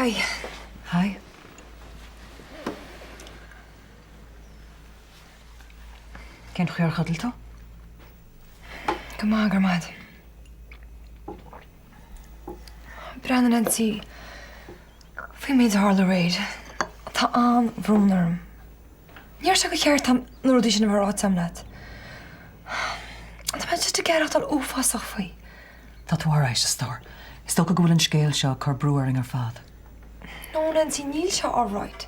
Hi. Hi. Cén chaoi ar chodail tú? Go maith, go raibh maith agat. Breathnaigh Nancy, faoin méid a tharla aréir, tá an-bhrón orm. Ní raibh sé go cheart dom na rudaí sin a bheith ráite agam leat. Tá mé just ag aireachtáil uafásach faoi. Tá tú alright, a stór. Is dócha go bhfuil an scéal seo ag cur brú orainn ar fad. No, Nancy, níl sé alright.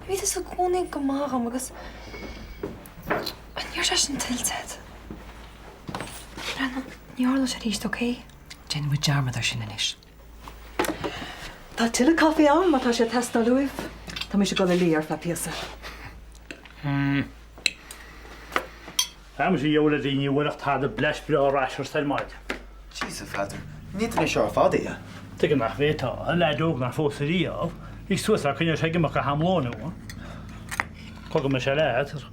Bhí tusa i gcónaí go maith dhom agus ní raibh sé sin tuillte agat. Breathnaigh, ní tharlóidh sé arís, ok? Déanfaidh muid dearmad ar sin anois. Tá tuilleadh caife ann má tá sé ag teastáil uaibh. Tá mise ag dul a luí ar feadh píosa. Tá mise a gheall le daoine a bhfuil ach tada blais breá ar ais ort ar maidin. Jeez, a Pheadair, ní fhéadfainn é seo ar fad a ithe. Tuige nach bhféadfá, a leaid óg nár phós ariamh, lig suas ar coinneoidh sé ag imeacht go ham lóin thú. Cogar mise leat, ar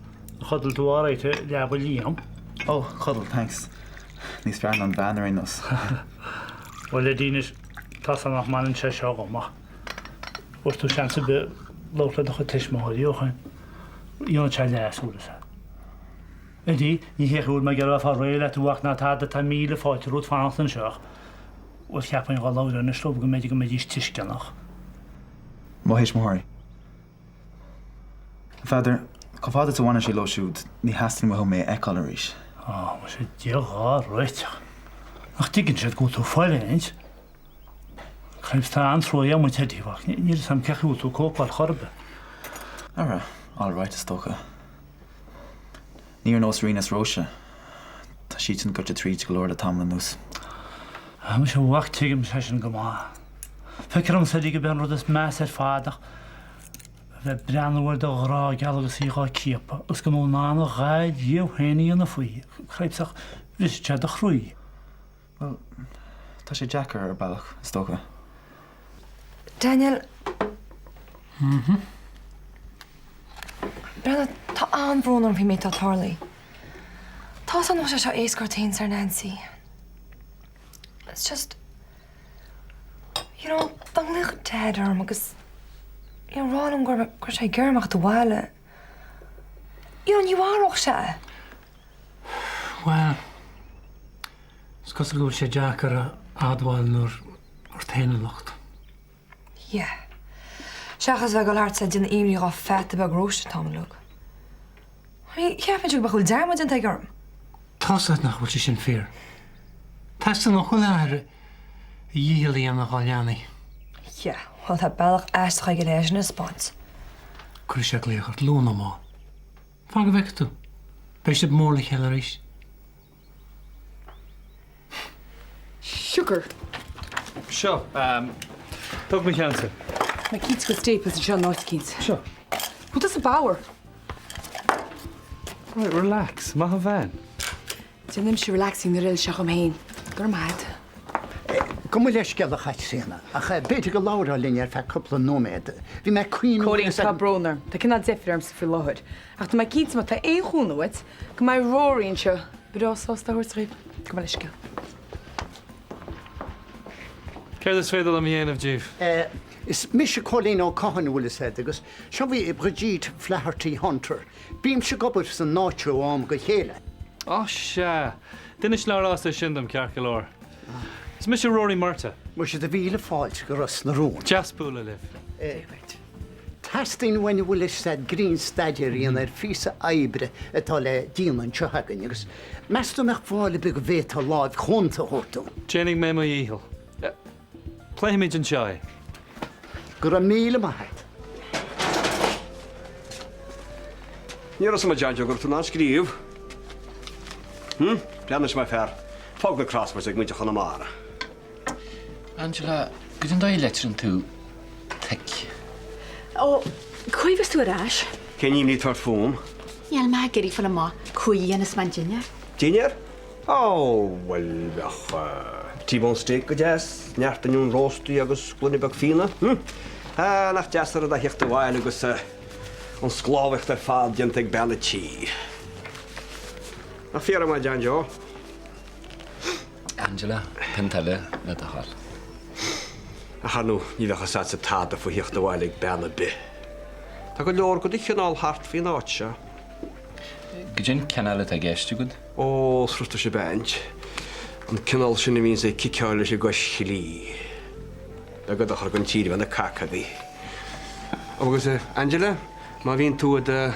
chodail tú alright i leaba Liam? Ó, chodail, thanks. Níos fearr ná an bhean ar aon nós. Bhuel, a Dennis, tá's a'm nach mbaineann sé seo dhom ach bhfuair tú seans ar bith labhairt le do chuid tuismitheoirí ó shoin. Dhéanfadh sé leas, bhfuil fhios a'd. Eddie, ní hé go bhfuil mé ag iarraidh a bheith ag fáil réidh leat a mhac ná tada, tá míle fáilte romhat fanacht anseo ach, bhuel, cheapfainn dhá labhróinn anois leo go mb'fhéidir go mbeidís tuisceanach. Mo thuismitheoirí. A Pheadair, chomh fada is a bhaineann sé leo siúd, ní theastaíonn uathu mé a fheiceáil arís. Á, muise, Dia dhár réiteach. Nach dtuigeann siad go bhfuil tú ag fulaingt? Cripes, tá an-trua agam duit, Eddie, mhac. Níl fhios a'm cén chaoi a bhfuil tú ag cóipeáil chor ar bith. Ara, all right, is dócha. Ní ar nós Ríona is Róise. Tá siadsan goite tríd go leor le tamall anuas. Á, muise, a mhac, tuigim sé sin go maith. Feictear dhomsa, Eddie, gurb é an rud is measa ar fad ach a bheith ag breathnú ar do ghrá geal agus í dhá ciapadh agus gan thú in ann a dhath riamh féin a dhéanamh faoi, cripes ach bhrisfeadh sé do chroí. Bhuel, tá sé deacair ar bealach, is dócha. Daniel. Breathnaigh, tá an-bhrón orm faoin méid atá tarlaithe. Tá's a'm nach bhfuil sé seo éasca ort féin 's ar Nancy. It's just, you know, dá nglaofadh Dad orm agus, you know, rá liom go raibh sé ag iarraidh orm a theacht abhaile, you know, ní mharódh sé é. Bhuel, is cosúil go bhfuil sé deacair a admháil nuair ort féin an locht. Yeah. Seachas a bheith ag dul thart 's ag déanamh imní dhá pheata beag Róise an t-am uilig. I mean, cheapfainnse go mbeadh chuile dearmad déanta aige orm. Tá's agat nach bhfuil sé sin fíor. Teastaíonn ó chuile athair a dhícheall a dhéanamh dhá leanaí. Yeah, bhuel tá bealach aisteach aige le é sin a 'speáint. Cuirfidh sé glaoch ort luath nó mall. Fan go bhfeicfidh tú. Beidh sibh mór le chéile arís. Sugar. Seo, tóg mo cheannsa. Tá cinnte go bhfuil Staples anseo in áit eicínt. Seo. Bhfuil tusa bodhar? Right, relax. Maith an bhean. Déanaimse relaxing nuair a fheileann sé dhom féin. Go raibh maith agat. Gabh mo leithscéal a Chaitríona, ach b'fhéidir go labhrófá linn ar feadh cúpla nóiméad. Bhí mé ag cuimhniú Cóilín, tá brón orm. Tá cineál deifir ormsa faoi láthair. Ach tá mé cinnte má tá aon chúnamh uait, go mbeidh Rory anseo breá sásta a thabhairt dhaoibh. Gabh mo leithscéal. Céard is féidir liom a dhéanamh daoibh? Is mise Cóilín Ó Catháin, an bhfuil fhios a'd, agus seo í Brigitte Flaherty Hunter. Bímse ag obair san áit seo ó am go chéile. Á sea! D'inis Labhrás é sin dom, ceart go leor. Is mise Rory Murtagh. Muise do mhíle fáilte go Ros na Rún. Deas bualadh libh. Teastaíonn uainn an bhfuil fhios a'd grinnstaidéar a dhéanamh ar phíosa oibre atá le déanamh anseo againn agus meas tú an mbeadh fáil ar bith go bhféadfá láimh chúnta a thabhairt dúinn? Déanfaidh mé mo dhícheall. Pléifimid anseo é. Go raibh míle maith a't. Ní raibh a fhios a'm a John Joe go raibh tú in ann scríobh. Hm? Breathnaigh mar fear. Fág na crosswords ag muintir Chonamara. Angela, goidé an dóigh a litríonn tú tic? Ó, cá huair a bheas tú ar ais? Cén imní atá ort fúm? Níl mé ag iarraidh fáil amach cá dhéanfas mé an dinnéar. Dinnéar? Ó, bhuel, bheadh T-bone steak go deas, neart oinniún róstaí agus gloine beag fíona, hm? Ah, nach deas an rud é theacht abhaile agus an sclábhaíocht ar fad déanta ag bean a' tí. Nach fíor é, my John Joe? Angela, pionta eile le do thoil. Ach ar ndóigh, ní bheadh fhios a'dsa tada faoi thíocht abhaile ag bean ar bith. Tá go leor de do chineál thart faoin áit seo. Goidé an cineál atá i gceist agat? Ó, srotas ab ea Aint. An cineál sin a bhíonns ag ciceáil leis an gcois chlí. Beag an dochar don tír a bheith ina cac agaí. Agus, Angela, má bhíonn tú i do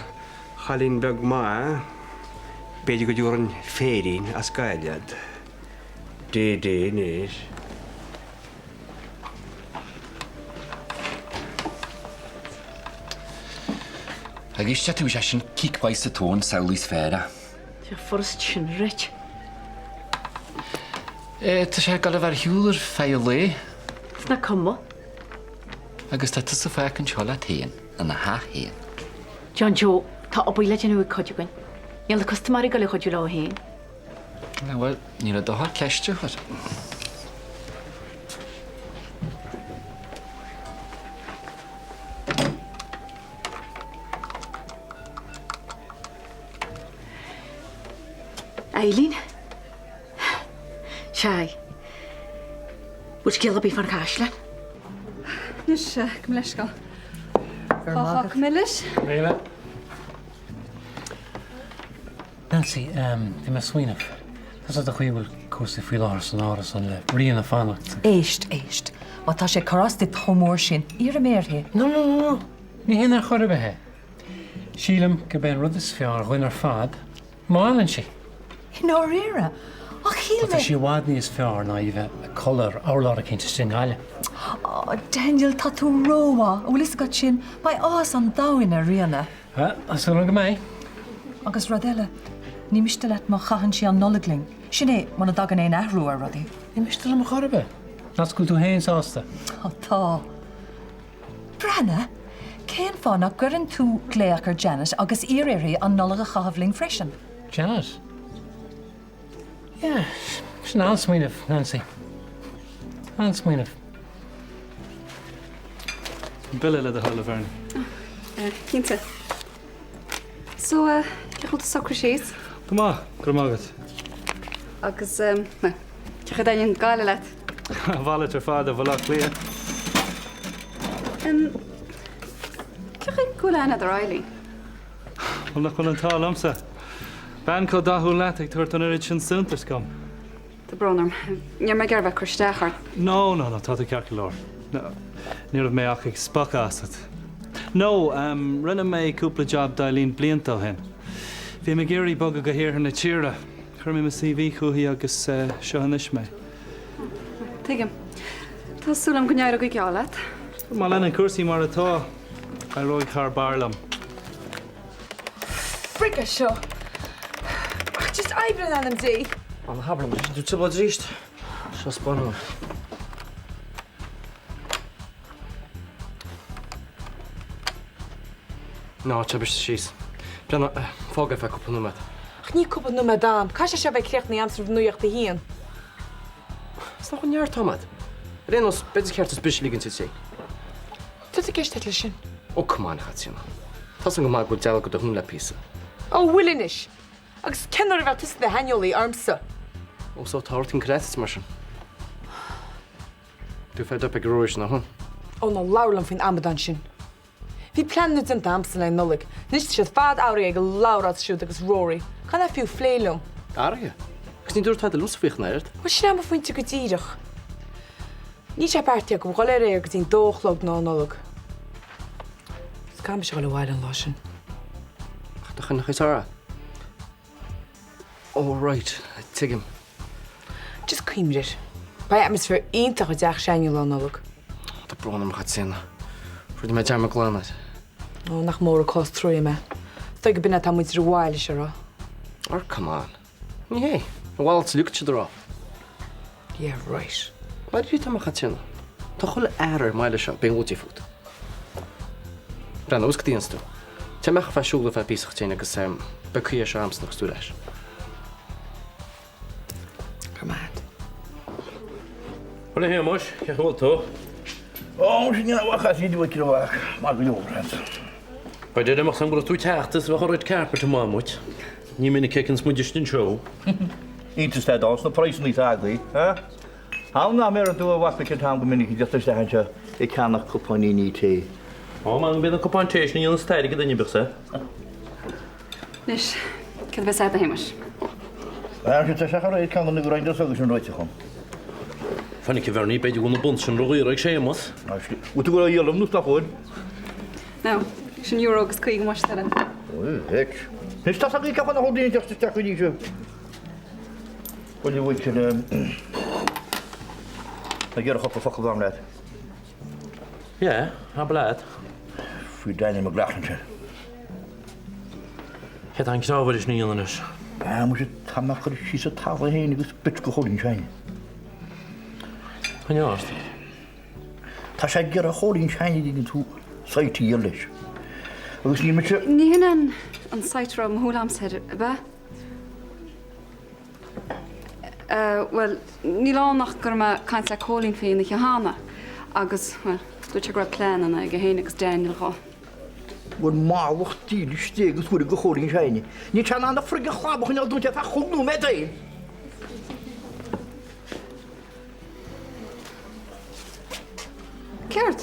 chailín beag maith, b'fhéidir go dtabharfainn féirín as Gaillimh leat. Dé Dé anois. Agus tá tú sé sin cic mhaith sa tóin samhlaigh is fearr é. Tá sé furast sin a ráit. Tá sé ag dul a bheith ar shiúl ar feadh an lae. Is nach cuma. Agus tá tusa fágtha anseo leat féin, ina theach féin. John Joe, tá obair le déanamh ag cuid againn. Níl na custaiméirí ag dul a chuidiú leo féin. Bhuel, ní raibh dochar ceist a chur. Eileen? Sea. Bhfuil scéal ar bith fán chaisleán? Anois, gabh mo leithscéal. Cá go milis? Réile. Nancy, bhí mé ag smaoineamh. Tá 's agat an chaoi a bhfuil cúrsaí faoi láthair san árasán le Ríona ag fanacht. Éist, éist. Má tá sé ag cur as duit chomh mór sin, iarrfaidh mé uirthi. No, no, no, no. Ní hin ar chor ar bith é. Sílim gurb é an rud is fearr dhuinn ar fad má fhanann sí. I ndáiríre? Ach shíl mé. Tá sí i bhfad níos fearr ná í bheith ag codladh ar urlár eicínt istigh i nGaillimh. Á, Daniel, tá tú rómhaith. An bhfuil fhios agat sin? Beidh áthas an domhain ar Ríona. Bhuel, tá súil agam go mbeidh. Agus rud eile, ní miste leat má chaitheann sí an Nollaig linn. Sin é, muna dtagann aon athrú ar rudaí. Ní miste liom ar chor ar bith. Meas go bhfuil tú féin sásta? Á, tá. Breathnaigh, cén fáth nach gcuireann tú glaoch ar Janet agus iarr uirthi an Nollaig a chaitheamh linn freisin? Janet? Yeah, sin an-smaoineamh, Nancy. An-smaoineamh. Bille le do thoil, a Bhernie. Cinnte. So, cén chaoi a bhfuil tú socraithe síos? Go maith, go raibh maith agat. Agus, cén chaoi a dtaitníonn Gaillimh leat? A mhalairt ar fad ó Bhaile Átha Cliath. Cén chaoi go bhfuil aithne agat ar Eileen? Bhuel, nach bhfuil an t-ádh liomsa? Bean chomh dathúil leat ag tabhairt an oiread sin suntais dom. Tá brón orm. Ní raibh mé ag iarraidh bheith ag cur isteach ort. No, no, no, tá tú ceart go leor. No, ní raibh mé ach ag spochadh asat. No, em, rinne mé cúpla job d'Eileen blianta ó shin. Bhí mé ag iarraidh bogadh go hiarthar na tíre. Chuir mé mo CV chuici agus eh, seo anois mé. Tuigim. Tá súil agam go n-éireoidh go geal leat. Má leanann cúrsaí mar atá, éireoidh thar barr liom. Frig é seo! Ach just oibrigh in ainm Dé! Á ná habair liom, tá tú trioblóid arís. Seo spáin. Ná tubaiste síos. Breathnaigh, fág ar feadh cúpla nóiméad. Ach ní cúpla nóiméad am. Caithfidh sé seo bheith críochnaithe a'msa roimh nuacht a haon. Is nach bhfuil neart am a'd. Ar aon nós, b'fhéidir ceart duit briseadh a ligint duit féin. Cad tá i gceist agat leis sin? Oh come on, a Chaitríona. Tá's agam go maith go bhfuil dealg i do thóin le píosa. Ó, bhfuil anois? Agus cén uair a bheidh tusa i do shaineolaí ormsa? Ó, so tá ort an creat mar sin. Tú fed up ag Rory sin, nach bhfuil? Ó, ná labhair liom faoin amadán sin. Bhí pleananna déanta a'msa le Nollaig. Anois tá siad ar fad athraithe ag a labhrás siúd agus Rory. Gan é fiú phlé liom. Athraithe? Agus ní dúirt tada liomsa faoi ach an oiread. Bhuel, sin é mo phointe go díreach. Níl sé beartaithe agam dhul ar aer go dtí'n dó a chlog lá Nollag. Is caithfidh mise dhul abhaile an lá sin. Ach do choinne chuid orthu. Oh right, tuigim. Just cuimhnigh air. Beidh atmaisféar iontach i dteach s'againne lá Nollag. Tá brón orm a Chaitríona. Rinne mé dearmad glan air. Ó, nach mór an cás truaí mé. Is dóigh go b'in é atá muintir an bhaile seo a rá. Oh, come on. Ní hé. A mhalairt uilig siad a rá. Yeah, right. Mar a tá, a Chaitríona. Tá chuile fhear ar an mbaile seo ag bingóidí fút. Breathnaigh, is cad a dhéanfas tú. Téigh amach ar feadh siúl ar feadh píosa Chaitríona agus beidh caoi air seo a'msa agus tú ar ais. Go raibh maith agat. Bhuel a Shéamuis, cén chaoi a bhfuil tú? Ó, sin é a chaithfidh tú a amach, maith go leor, Hans. Ba deireadh amach go raibh tú ag teacht is bheadh an red carpet amuigh muid. Ní minic a fheiceanns muid istigh anseo. Iontas le dul sna praghsanna atá agaibh, ha? Am nach mbeireann tú a mhac an t-am go minic ag teacht isteach anseo ag ceannach cupáiníní tae. Ó, man, bíonn na cupáin tae sin a dhéanamh stair ag duine beag, sea. Anois, céard a bheas agat, a Shéamais? Tá sé aréir ceann de na grinds agus an reiteach ann. Fainic a Bhernie, b'fhéidir go bhfuil na buns sin ródhaor ag Séamus. Bhfuil tú ag iarraidh nó nach bhfuil? Now, sin euro agus 50 muis eile. Oi, heic. Anois tá agaibh ceapadh nach bhfuil daoine ag teacht isteach go dtí seo. Bhuel, a mhuintir, ag iarraidh cúpla focal agam leat. Yeah, abair leat. Faoi Daniel McLaughlin sin. Céard tá an cnámh leis na dhéanamh anois? Ah, muise, tá mé ag cur síos an talamh féin agus bit go Chóilín Seáin. Coinneoidh ort. Tá sé ag iarraidh Chóilín Seáin a dtuigeann tú site a dhíol leis. Agus níl mise. Ní hin an an site a raibh mo shúil a'msa air, ab ea? Bhuel, níl ann ach go raibh mé ag caint le Cóilín faoi an oíche cheana agus, bhuel, dúirt sé go raibh pleananna aige féin agus Daniel dhó. Bhuel, mallacht dílis Dé agus Mhuire go Chóilín Seáin. Níl sé in ann a friggin chlab a choinneáil dúnta ar feadh chúig nóiméad féin! Céard?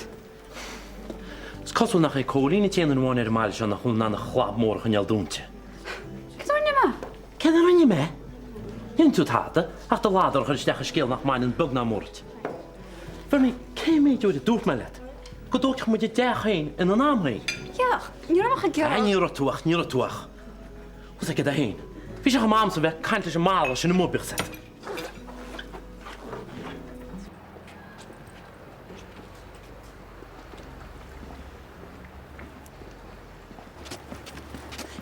Is cosúil nach é Cóilín an t-aon duine amháin ar an mbaile seo nach bhfuil in ann a chlab mór a choinneáil dúnta. Céard a rinne mé? Céard a rinne mé? Ní rinne tú tada ach do ladar a chur isteach i scéal nach mbaineann beag ná mór duit. Bhernie, cé mhéid uair a dúirt mé leat go dtógfadh muid a dteach féin ina n-am féin? Yeah, ach ní raibh mé ach ag iarraidh. Ní raibh tú ach, ní raibh tú ach. Bhfuil aige do féin. Bhí sé chomh maith a'msa bheith ag caint leis an mballa sin amuigh, bíodh 's a'd.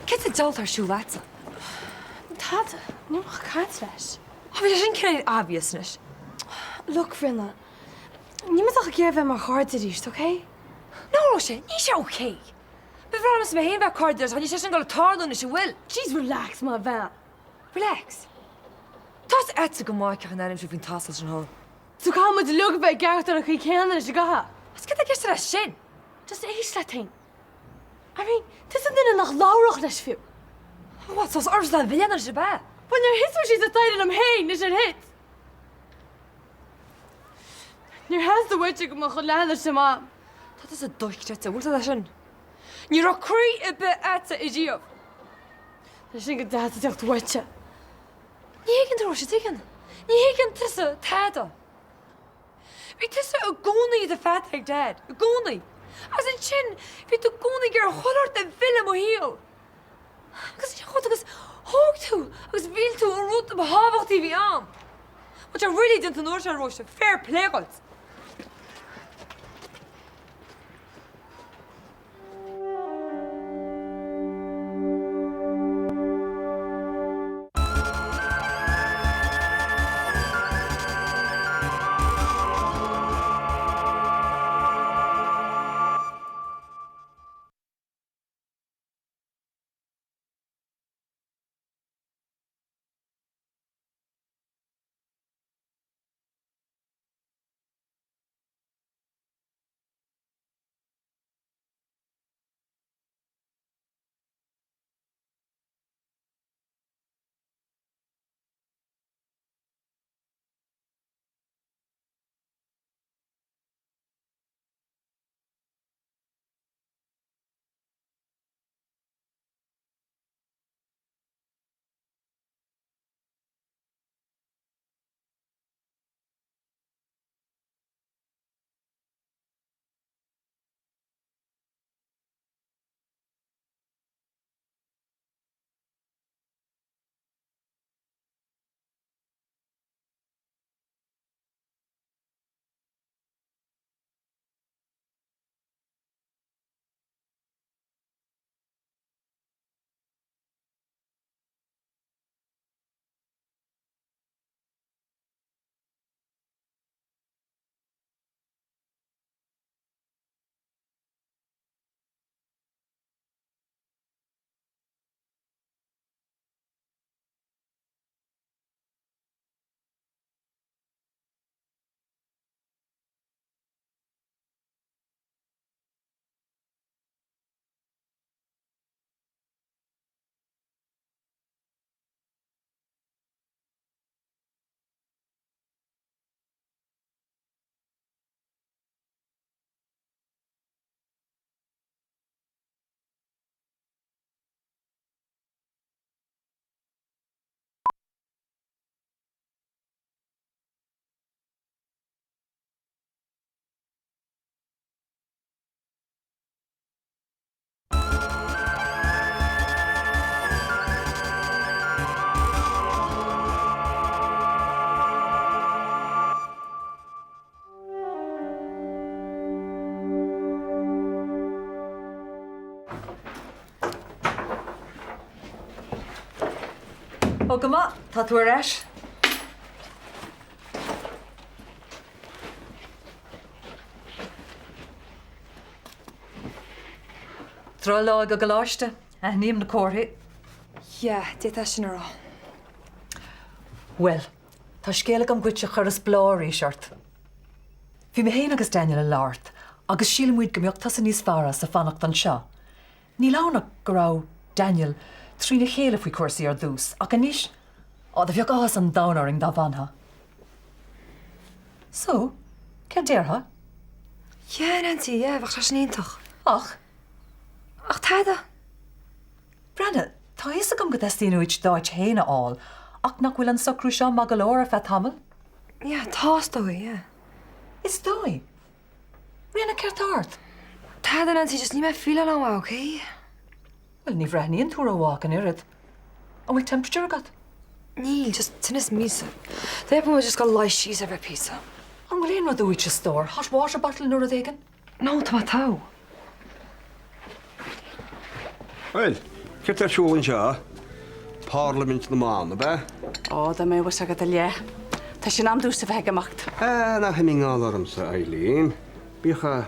Céard sa diabhal atá ar siúl a'dsa? Tada, níl mé ach ag caint leis. Ó bhí sé sin cineál obvious anois. Look, Ríona, níl muid ach ag iarraidh bheith mar chairde arís, ok? No, Róise, níl sé ok. Ba bhreá liomsa mé féin bheith cairde leis ach níl sé sin ag dul ag tarlú anois, an bhfuil? Jeez, relax, mo bhean. Relax. Tá's a'dsa go maith cén chaoi a n-airímse faoin t-asal sin thall. So caithfidh muid uilig a bheith ag amharc ar an chaoi céanna anois, an gcaithfidh? Agus céard atá i gceist leis sin? Just éist leat féin. I mean, tusa an duine nach labhródh leis fiú. What, so is ormsa an mhilleán anois, ab ea? Bhuel, níor thit mé síos sa staighre liom féin, anois ar thit? Níor theastaigh uaitse go mbeadh an leathan leis an Mam. Tá tusa dochreidte, bhfuil tú leis sin? Ní raibh croí ar bith a'dsa ariamh. Tá sin go deas ag teacht uaitse. Ní thuigeann tú, Róise, tuigeann. Ní thuigeann tusa tada. Bhí tusa i gcónaí i do pheata ag Dad, i gcónaí. Agus ansin, bhí tú i gcónaí ag iarraidh chuile shórt a mhilleadh mo shaol. Agus ansin chuaigh tú agus thóg tú agus mhill tú an rud ba thábhachtaí a bhí a'm. Bhuel, tá really déanta an uair seo, Róise, fair play dhuit. Ó go maith, tá tú ar ais. Drochlá ag an gcoláiste, aithním na comharthaí. Yeah, d'fhéadfá sin a rá. Bhuel, tá scéal agam dhuit a chuirfeas bláth arís ort. Bhí mé féin agus Daniel ag labhairt agus shíl muid go mbeadh tusa níos fearr as ag fanacht anseo. Níl ann ach go raibh Daniel trína chéile faoi chúrsaí ar dtús ach anois, á, do bheadh áthas an domhain orainn dá bhfanfá. So, céard déarfá? Yeah, Nancy, yeah, bheadh sé sin iontach. Ach? Ach tada! Breathnaigh, tá a fhios agam go dteastaíonn uait d'áit féin a fháil ach nach bhfuil an socrú seo maith go leor ar feadh tamaill? Yeah, tá, is dóigh, yeah. Is dóigh? Ríona, céard tá ort? Tada, Nancy, just níl mé ag fíleáil an-mhaith, okay? Bhuel, ní bhreathnaíonn tú rómhaith ach an oiread. An bhfuil temperature agat? Níl, just tinneas míosa. D'fhéadfadh muid just dul luí síos ar feadh píosa. An bhfuil aon rud uait a stór? Hot water bottle nó rud éigin? No, tá mé togha. Bhuel, céard tá ar siúl anseo? Parlaimint na mban, ab ea? Ó, dá mbeadh fhios agat a leath. Tá sé in am domhsa bheith ag imeacht. Ah, ná himigh anall ormsa, Eileen. Bíodh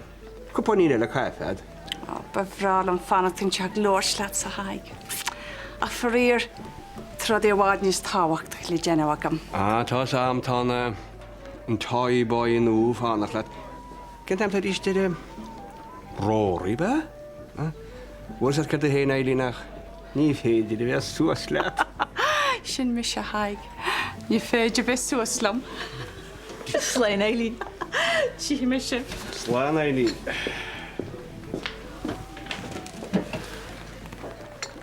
cupáinín eile caife a'd. Ó, ba bhreá liom fanacht anseo ag labhairt leatsa, a Thaidhg. Ach faraor, tá rudaí i bhfad níos tábhachtaí le déanamh agam. Ah, tá 'fhios a'm, tá an, an toy boy nua ag fanacht leat. Cén t-am tar éis deireadh Rory, ab ea? Bhfuil 'fhios a'd céard é féin, Eileen, ach ní féidir a bheith suas leat. Sin mise, a Thaidhg. Ní féidir bheith suas liom. Slán, Eileen. Tchífidh mé sibh. Slán, Eileen.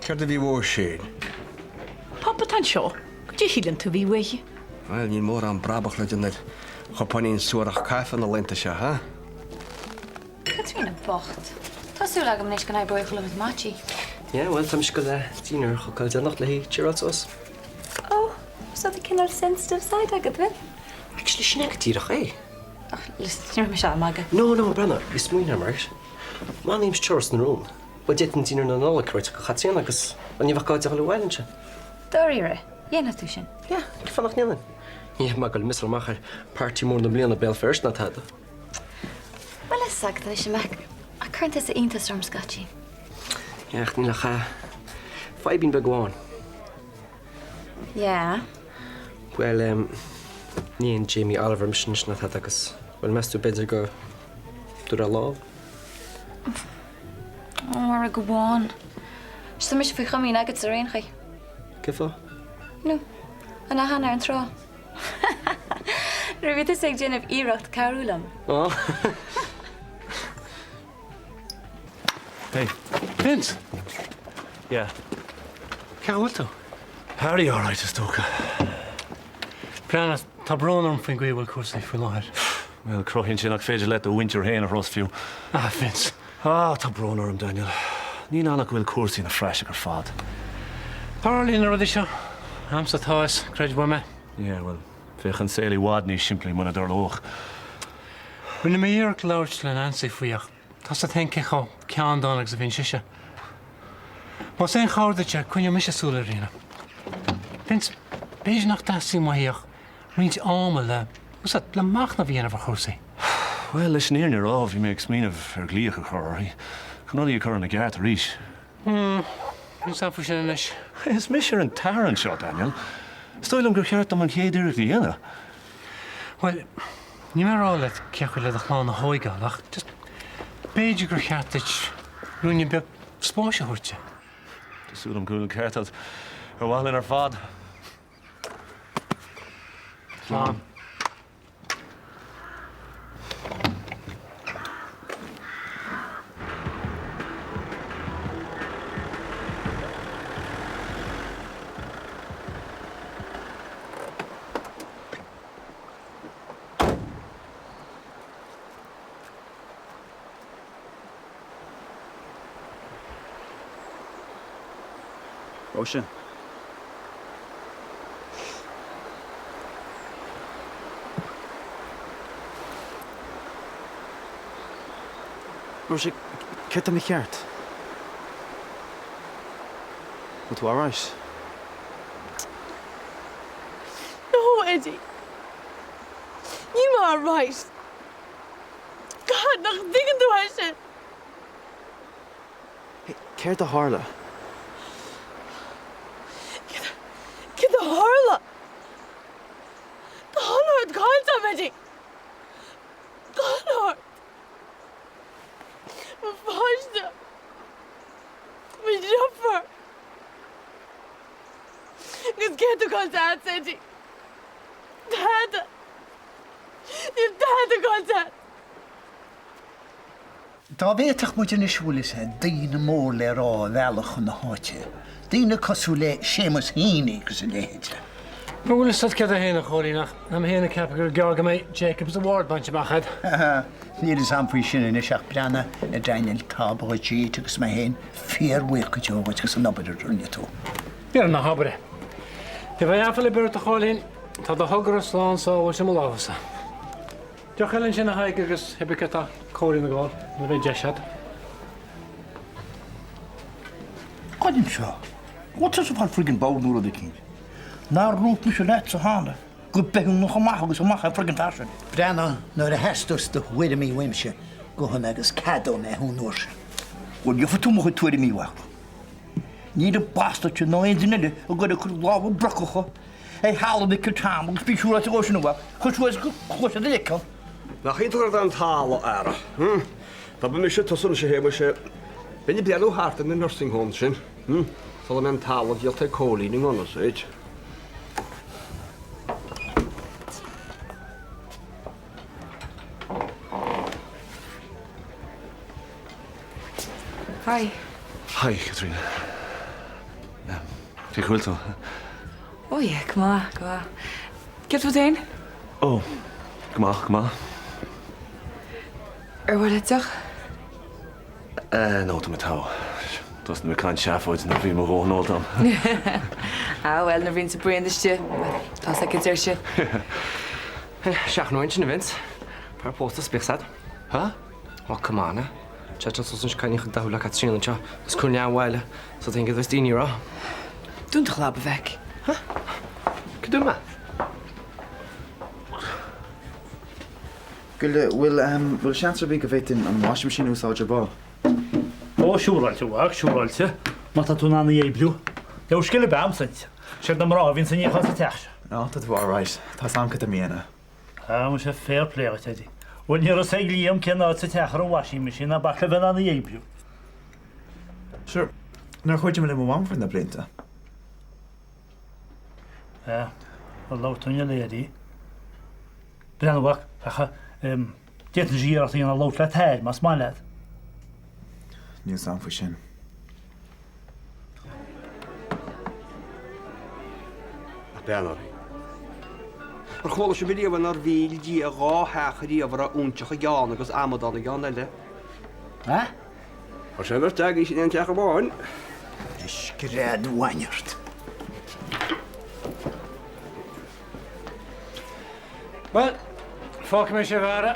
Céard a bhí uaidh sin? Pop atá anseo. Goidé a shíleann tú a bhí uaidh? Bhuel, níl mórán brabach le déanamh ar chupáinín suarach caife na laethanta seo, ha? Caitríona bocht. Tá súil agam anois go n-oibreoidh a chuid maití. Yeah, bhuel, tá mise ag dul le dinnéar a chócáil anocht le haghaidh cheeráil suas. Oh, so tá cineál sensitive side agat, bhfuil? Actually, sin é go díreach é. Ach, listen, ní raibh mise á magadh. No, no, breathnaigh, bhí smaoineamh orm, right? Má fhanaimse turas na rún, bhuel, d'fhéadfainn dinnéar na Nollag a réiteach do Chaitríona agus, bhuel, ní bheadh gá di dhul abhaile ansin. Dáiríre, dhéanfadh tú sin? Yeah, cén fáth nach ndéanfainn? Ní bheidh mé ag dul miseáil amach ar party mór na bliana Béal Feirste ná tada. Bhfuil fhios agat anois, a Mac, ach cuireann tusa iontas orm scaití. Yeah, ach níl ach fadhbín beag amháin. Yeah. Bhuel, em, ní haon Jamie Oliver mise anois ná tada agus, bhuel, meas tú b'fhéidir go dtabharfá lámh? Ó, ara go amháin. Is tá mise faoi chomaoin agatsa ar aon chaoi. Cén fáth? No, an lá cheana ar an trá. Nuair a bhí tusa ag déanamh iarracht cabhrú liom. Ó. Hey. Vince! Yeah. Cén chaoi a bhfuil tú? Harry, alright, is dócha. Breathnaigh, tá brón orm faoin gcaoi a bhfuil cúrsaí faoi láthair. Bhuel, cruthaíonn sé nach féidir leat do mhuintir féin a thrust fiú. Ah, Vince. Ah, tá brón orm, Daniel. Níl ann ach go bhfuil cúrsaí ina phraiseach ar fad. Tarlaíonn na rudaí seo. A'msa atá a fhios, creid uaim é. Yeah, bhuel, bheadh an saol i bhfad níos simplí muna dtarlódh. Rinne mé iarracht labhairt le Nancy faoi ach tá 'fhios a't féin cé chomh ceanndána agus a bhíonn sise. Más aon chabhair duit é, coinneoidh mise súil ar Ríona. Vince, b'fhéidir nach dteastaíonn uaithi ach roinnt ama le, 'fhios a't, le machnamh a dhéanamh ar chúrsaí. Bhuel, leis an fhírinne a rá, bhí mé ag smaoineamh ar ghlaoch a chur uirthi, chun rudaí a chur ina gceart arís. Hmm, níl 'fhios a'm faoi sin anois. Is mise an t-athair anseo, Daniel. Is dóigh liom gur cheart dom an chéad iarracht a dhéanamh. Bhuel, níl mé ag rá leat cén chaoi le do chlann a thóigeáil ach just b'fhéidir gur cheart duit ruainne beag spáis a thabhairt di. Tá súil agam go bhfuil an ceart agat. Ar mhaith linn ar fad. Slán. Róise. Róise, céard tá mícheart? Bhfuil tú alright? Eddie. Níl mé alright. God, nach dtuigeann tú é sin? Céard a tharla? Céard a tharla? Tá an ort caillte agam, Eddie. Tá an ort. Mo pháiste. Mo dheirfiúr. Agus céard atá caillte agat, Eddie? Tada. Níl tada caillte agat. Dá bhféadfadh muid anois, bhfuil fhios a'd, daoine mór le rá a mhealladh chun na háite, daoine cosúil le Seamus Heaney agus a leithéide. Bhfuil fhios a'd céard é fhéin, a Chóilín, ach tá mé fhéin ag ceapadh gur gearr go mbeidh Jacob's Award bainte amach a'd. Níl fhios a'm faoi sin anois ach breathnaigh, a Daniel, tá Brigitte agus mé fhéin fíorbhuíoch go deo dhuit as an obair a rinne tú. Deireadh na hoibre. Ní bheidh aiféala ar bith ort, a Chóilín, tá do thogra slán sábháilte i mo lámhsa. Deoch eile ansin a Thaidhg agus cibé cá tá Cóilín ag gabháil nuair a bheidh deis agat. Goid anseo. Bhfuil tusa ag fáil friggin bord nó rud eicínt? Nár dhúirt mise leatsa cheana go bithiúnach amach agus amach é an friggin fear sin. Breathnaigh, nuair a theastós do thuairimí uaimse, gabhfaidh mé agus ceadóidh mé thú an uair sin. Bhuel, gheobhaidh tú mo chuid tuairimí uait. Níl an bastard sin ná aon duine eile ag goil ag cur lámha brocacha ar thalamh Mhicil Tom agus bí siúráilte dhó sin a mhac, chuir suas go cluaise do leiceann. Nach iontach an rud é an talamh, a fheara. Hm? Dá mba mise tusa anois a Shéamais, bheinn ag breathnú thart ar na nursing homes sin, hm? Sula mbeidh an talamh díolta ag Cóilín i ngan fhios duit. Hi. Hi, Caitríona. Cén chaoi a bhfuil tú? Oh yeah, go maith, go maith. Céard fút fhéin? Oh, go maith, go maith. Ar mhaith leat deoch? Eh, no, tá mé togha. Thosnaigh mé ag caint seafóid nuair a bhí mo dhóthain ólta agam. Ah, bhuel, nuair a bhíonn an braon istigh, tá a fhios agat cad a deir siad. Seachain uainn sin, a Vince. Fear pósta is bíodh 's a'd. Huh? Oh, come on, eh? Téann suas anois cailín chomh dathúil le Caitríona anseo agus cúl leath bhaile so tá céard a bheas daoine a rá. Dún do chlab, a mheic. Huh? Cad dúirt mé? Goile, bhfuil, ehm, bhfuil seans ar bith go bhféadfainn an washing machine a úsáid ar ball? Ó, siúráilte, a mhac, siúráilte. Má tá tú in ann í a oibriú. Leabhar scil ab ea a'msa inti. Siad na mná a bhíonn sa níochán sa teach seo. Á, tá tú alright. Tá 's a'm cad tá mé a dhéanamh. Tá muise fair play dhuit, Eddie. Bhuel, ní raibh 's ag Liam cén áit sa teach a raibh an washing machine ná bac le bheith in ann í a oibriú. Sure, nár chuidigh mé le mo mham thar na blianta? Yeah, bhuel, labhair tú inniu le Eddie. Breathnaigh, a mhac, ach d'fhéadfainnse iarracht a dhéanamh labhairt le t'athair, más maith leat. Níl 's a'm faoi sin. Ach bean uirthi. Ar chuala sibh ariamh nár mhíll Dia dhá theach ariamh a raibh óinseach i gceann agus amadán i gceann eile? A? Chuir sé an bheirt agaibhse in aon teach amháin. A scread bhain ort. Bhuel, fágfaidh mé sibh, a fheara.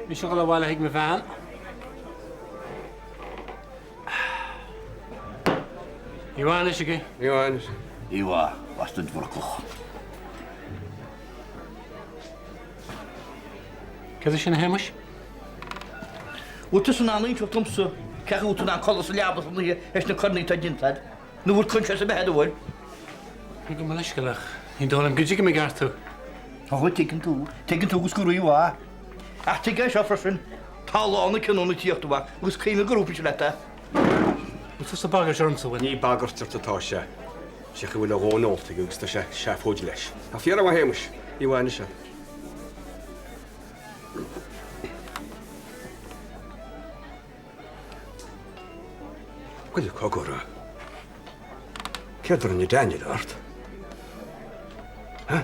Mise ag dul abhaile chuig mo bhean. Oíche mhaith anois agaibh. Oíche mhaith anois. Oíche mhaith, bastard bhurcach. Céard é sin a Shéamais? Bhfuil tusa in ann inseacht domsa cén chaoi a bhfuil tú in ann codladh sa leaba san oíche théis na coireanna atá déanta agat? Nó bhfuil coinsias ar bith agat, an bhfuil? Gabh mo leithscéal ach ní dóigh liom go dtuigim i gceart thú. Ó, tuigeann tú, tuigeann tú agus go rímhaith. Ach tuig é seo freisin, tá lá na cinniúna ag tíocht, a mhac, agus cuimhnigh gur iompaigh sé leat é. Bhfuil tusa ag bagairt ormsa, bhfuil? Ní bagairt ort atá sé. Sé go bhfuil a dhóthain ólta aige agus tá sé seafóid leis. Ach fíor a Shéamais, oíche mhaith anois. Bhuel, cogar, céard a rinne Daniel ort? Ha?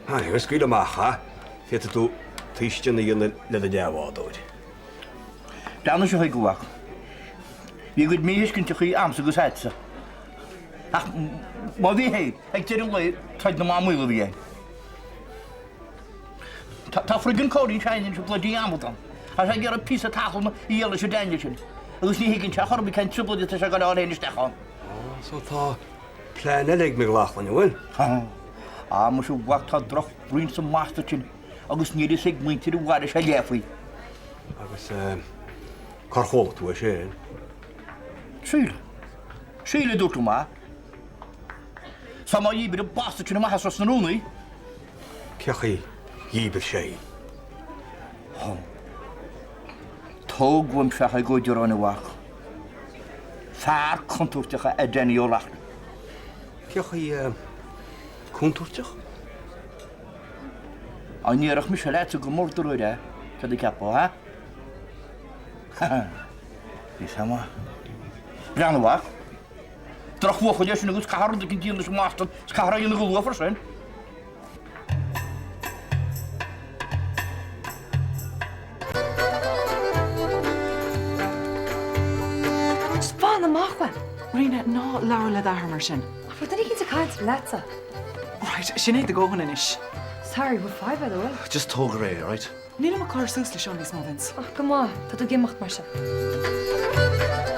Ha, agus scaoil amach, ha? Féadfaidh tú tuiscint a dhéanamh le do leathbhádóir. Breathnaigh anseo chuige, a mhac. Bhí a gcuid míthuiscintí a'msa agus a'dsa. Ach má bhí féin, ag deireadh an lae, troid na mban maol a bhí ann. Tá friggin Cóilín Seáinín anseo bloody amadán. Tá sé ag iarraidh píosa talún a dhíol leis an Daniel sin. Agus ní thuigeann sé chor ar bith cén trioblóid atá sé ag dul a fháil féin isteach ann. So tá plean eile ag Mac Lochlainn, an bhfuil? Tá. Á, muise a mhac, tá drochbhraon sa mbastard sin agus níl fhios ag muintir an bhaile seo leath faoi. Agus cár chuala tú é sin? Síle. Síle a dúirt liom é. Is má dhíbir an bastard sin amach as Ros na Rún í. Cé chaoi dhíbir sé í? Ó. Tóg uaim isteach é go Direáin a mhac. Fear contúirteach é Danny O'Loughlin. Cé chaoi contúirteach? An ndéarfadh mise leatsa go mór dáiríre é, céard a cheapfá, ha? Ha! Bhí sé maith. Breathnaigh a mhac. Drochbhuachaill é sin agus caithfear rud éicint a dhéanamh leis an mbastard is caithfear é a dhéanamh go luath freisin. Just fan amach uaim! Ríona, ná labhair le d'athair mar sin. Ach bhfuil duine éicint ag caint leatsa. Right, sin é do dhóthain anois. Sorry, bhfuil fadhb eile uaim? Just tóg ar é, alright? Nílim ag cur suas le seo níos mó, Vince. Ach go maith, tá tú ag imeacht mar sin.